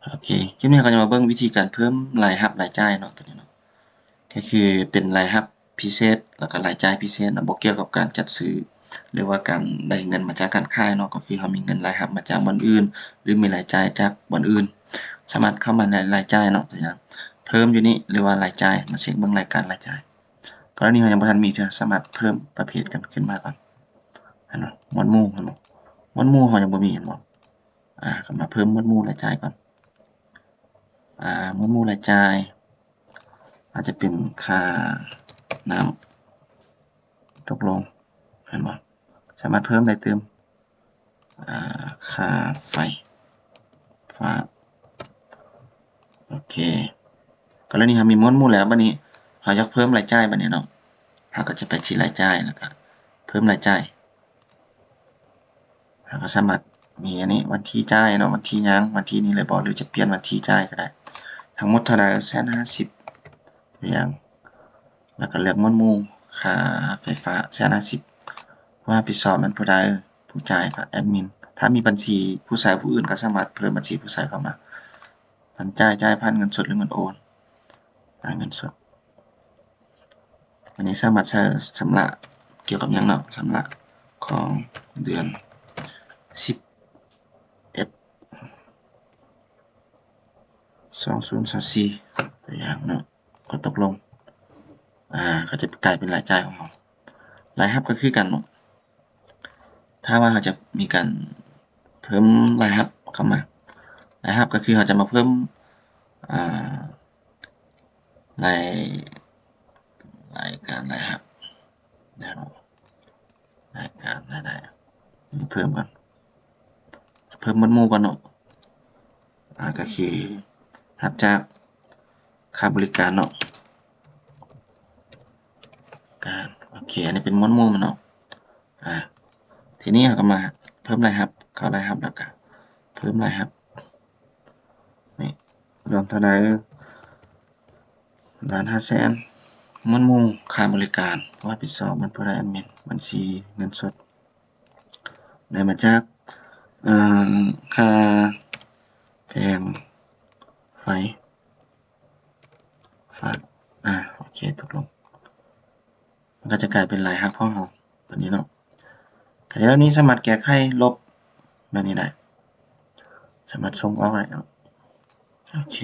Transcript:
ໂອເຄ ຄລິບນີ້ເຮົາກໍຈະມາເບິ່ງວິທີການເພີ່ມລາຍຮັບລາຍຈ່າຍເນາະ ຕົວນີ້ເນາະ ກໍຄືເປັນລາຍຮັບພິເສດ ແລ້ວກໍລາຍຈ່າຍພິເສດເນາະ ບໍ່ກ່ຽວກັບການຈັດຊື້ ຫຼືວ່າການໄດ້ເງິນມາຈາກການຂາຍເນາະ ກໍຄືເຮົາມີເງິນລາຍຮັບມາຈາກບ່ອນອື່ນ ຫຼືມີລາຍຈ່າຍຈາກບ່ອນອື່ນ ສາມາດເຂົ້າມາໃນລາຍຈ່າຍເນາະ ຕົວຢ່າງເພີ່ມຢູ່ນີ້ ຫຼືວ່າລາຍຈ່າຍ ມາເຊັກເບິ່ງລາຍການລາຍຈ່າຍ ກໍລະນີເຮົາຍັງບໍ່ທັນມີເທື່ອ ສາມາດເພີ່ມປະເພດກັນຂຶ້ນມາກ່ອນ ເຫັນບໍ່ ໝວດໝູ່ ເຫັນບໍ່ ໝວດໝູ່ເຮົາຍັງບໍ່ມີ ເຫັນບໍ່ ອາ ກໍມາເພີ່ມໝວດໝູ່ລາຍຈ່າຍກ່ອນ ອາ ໝວດໝູ່ລາຍຈ່າຍ ອາດຈະເປັນຄ່ານ້ຳ ຕົກລົງ ເຫັນບໍ່ ສາມາດເພີ່ມໄດ້ຕື່ມ ອາ ຄ່າໄຟຟ້າ ໂອເຄ ກໍລະນີເຮົາມີໝວດໝູ່ແລ້ວ ບັດນີ້ເຮົາຢາກເພີ່ມລາຍຈ່າຍ ບັດນີ້ເນາະ ເຮົາກໍຈະໄປທີ່ລາຍຈ່າຍ ແລ້ວກໍເພີ່ມລາຍຈ່າຍ ເຮົາກໍສາມາດມີອັນນີ້ ວັນທີຈ່າຍເນາະ ວັນທີຫຍັງ ວັນທີນີ້ເລີຍບໍ່ ຫຼືຈະປ່ຽນວັນທີຈ່າຍກໍໄດ້ ທັງໝົດເທົ່າໃດ ແສນຫ້າສິບ ຕົວຢ່າງ ແລ້ວກໍເລືອກໝວດໝູ່ ຄ່າໄຟຟ້າ ແສນຫ້າສິບ ຜູ້ຮັບຜິດຊອບແມ່ນຜູ້ໃດ ຜູ້ຈ່າຍ ແອດມິນ ຖ້າມີບັນຊີຜູ້ໃຊ້ຜູ້ອື່ນກໍສາມາດເພີ່ມບັນຊີຜູ້ໃຊ້ເຂົ້າມາ ທ່ານຈ່າຍ ຈ່າຍຜ່ານເງິນສົດ ຫຼືເງິນໂອນ ຈ່າຍເງິນສົດ ອັນນີ້ສາມາດໃຊ້ຊຳລະກ່ຽວກັບຫຍັງເນາະ ຊຳລະຂອງເດືອນສິບເອັດ ສອງພັນຊາວສີ່ ຕົວຢ່າງເນາະ ກໍຕົກລົງ ອາ ກໍຈະກາຍເປັນລາຍຈ່າຍຂອງເຮົາ ລາຍຮັບກໍຄືກັນເນາະ ຖ້າວ່າເຮົາຈະມີການເພີ່ມລາຍຮັບເຂົ້າມາ ລາຍຮັບກໍຄືເຮົາຈະມາເພີ່ມ ອາ ລາຍ ລາຍການລາຍຮັບ ລາຍການລາຍໄດ້ ເພີ່ມກ່ອນ ເພີ່ມໝວດໝູ່ກ່ອນເນາະ ອາ ກໍຄືຮັບຈາກຄ່າບໍລິການເນາະ ການ ໂອເຄ ອັນນີ້ເປັນໝວດໝູ່ມັນເນາະ ອາ ທີນີ້ເຮົາກໍມາເພີ່ມລາຍຮັບ ເຂົ້າລາຍຮັບ ແລ້ວກໍເພີ່ມລາຍຮັບ ນີ້ ລວມເທົ່າໃດ ລ້ານຫ້າແສນ ໝວດໝູ່ຄ່າບໍລິການ ຜູ້ຮັບຜິດຊອບແມ່ນຜູ້ໃດ ແອດມິນ ບັນຊີເງິນສົດ ໄດ້ມາຈາກ ເອີ ຄ່າແຜງໄຟຟ້າ ອາ ໂອເຄ ຕົກລົງ ມັນກໍຈະກາຍເປັນລາຍຮັບຂອງເຮົາ ຕົວນີ້ເນາະ ກໍແນວນີ້ສາມາດແກ້ໄຂລົບແບບນີ້ໄດ້ ສາມາດສົ່ງອອກໄດ້ເນາະ ໂອເຄ